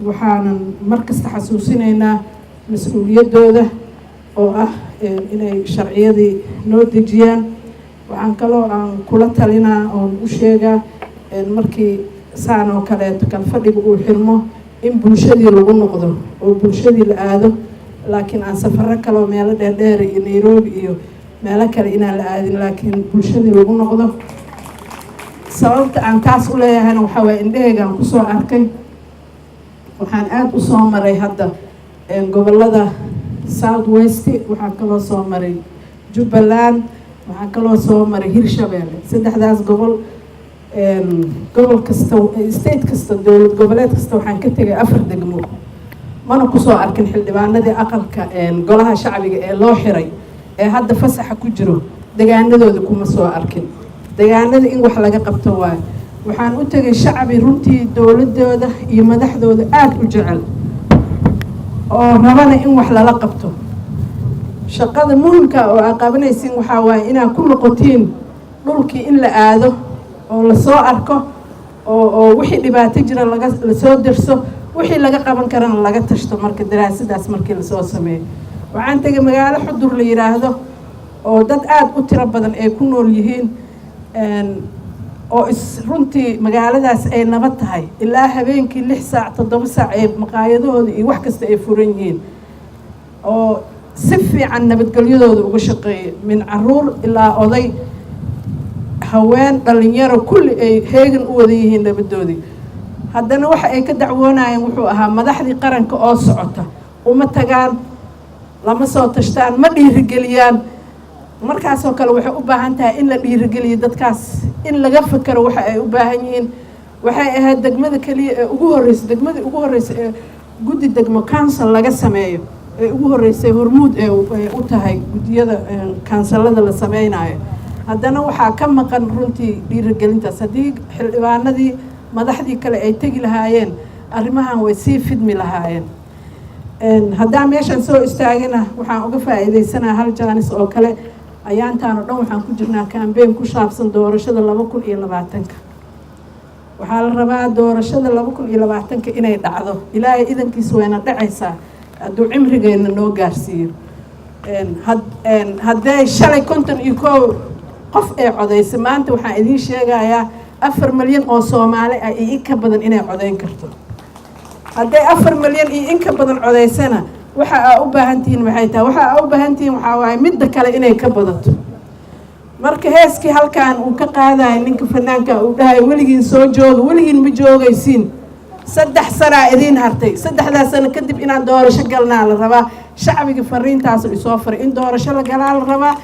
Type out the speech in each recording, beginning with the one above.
Waxaanan mar kasta xasuusinaynaa mas-uuliyaddooda oo ah inay sharciyadii noo dejiyaan. Waxaan kaloo aan kula talinaa oon u sheegaa, markii saan oo kaleeto kalfadhiga uu xirmo, in bulshadii lagu noqdo oo bulshadii la aado, laakiin aan safaro kaleo meelo dheerdheer iyo Nairobi iyo meelo kale inaan la aadin, laakiin bulshadii lagu noqdo. Sababta aan taas u leeyahayna waxaa waye indhaheygaan kusoo arkay. Waxaan aada u soo maray hadda gobolada South West, waxaan kaloo soo maray Jubbaland, waxaan kaloo soo maray Hirshabeelle. Saddexdaas gobol, gobol kasta, state kasta, dowlad goboleed kasta waxaan ka tegay afar degmo. Mana kusoo arkin xildhibaanadii aqalka golaha shacbiga ee loo xiray ee hadda fasaxa ku jiro. Degaanadooda kuma soo arkin. Degaanada in wax laga qabto waayo. Waxaan u tegay shacbi runtii dowladooda iyo madaxdooda aada u jecel oo rabana in wax lala qabto. Shaqada muhimka oo aa qabanaysin waxaa waaye inaad ku noqotiin dhulkii, in la aado oo lasoo arko oo wixii dhibaato jira laga lasoo derso, wixii laga qaban karana laga tashto. Marka daraasadaas markii lasoo sameeyo, waxaan tegay magaalo Xudur la yidhaahdo oo dad aada u tiro badan ay ku nool yihiin, oo is runtii magaaladaas ay nabad tahay ilaa habeenkii 6 saac, 7 saac ee maqaayadahooda iyo wax kasta ay furan yihiin, oo si fiican nabadgelyadooda uga shaqeeya, min caruur ilaa oday, haween, dhalinyaro, kulli ay heegan u wada yihiin nabadoodii. Haddana waxa ay ka dacwoonayeen wuxuu ahaa madaxdii qaranka oo socota uma tagaan, lama soo tashtaan, ma dhiirigeliyaan. Markaasoo kale waxay u baahan tahay in la dhiirigeliyo dadkaas, in laga fekero waxa ay u baahan yihiin. Waxay ahayd degmada keliya ee ugu horreysay, degmadii ugu horreysay ee guddi degmo, council, laga sameeyo ee ugu horreysay. Hormuud ee u tahay guddiyada councilada la sameynayo. Haddana waxaa ka maqan runtii dhiirigelintaas. Haddii xildhibaanadii, madaxdii kale ay tegi lahaayeen, arrimahan way sii fidmi lahaayeen. Haddaan meeshan soo istaagina, waxaan uga faa'iidaysanaa hal chance oo kale. Ayaantaan oo dhan waxaan ku jirnaa campaign ku saabsan doorashada 2020-ka. Waxaa la rabaa doorashada 2020-ka inay dhacdo. Ilaahay idankiis wayna dhacaysaa hadduu cimrigeenna noo gaarsiiyo. Hadday shalay 51 qof ee codaysay, maanta waxaan idiin sheegayaa 4 milyan oo Soomaali ah iyo in ka badan inay codayn karto. Hadday 4 milyan iyo in ka badan codaysana, waxa aa u baahan tihiin maxay tahay? Waxa aa u baahan tihiin waxaa waaye midda kale inay ka badato. Marka heeskii halkan uu ka qaadayo ninka fanaanka uu dhahay, "Weligiin soo jooga," weligiin ma joogaysiin. 3 sanaa idiin hartay. 3daas sano kadib inaan doorasho galnaa la rabaa. Shacbiga fariintaasu isoo faray in doorasho la galaa la rabaa.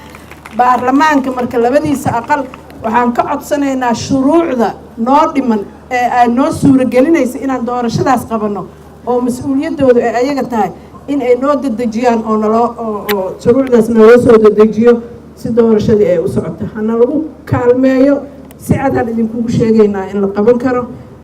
Baarlamaanka marka labadiisa aqal waxaan ka codsanaynaa shuruucda noo dhiman ee ay noo suuragelinaysa inaan doorashadaas qabanno, oo mas-uuliyaddooda ay ayaga tahay, in ay noo dedejiyaan oo naloo oo shuruucdaas naloo soo dedejiyo si doorashadii ay u socoto. Hana lagu kaalmeeyo. Si cadaan idinkugu sheegaynaa in la qaban karo.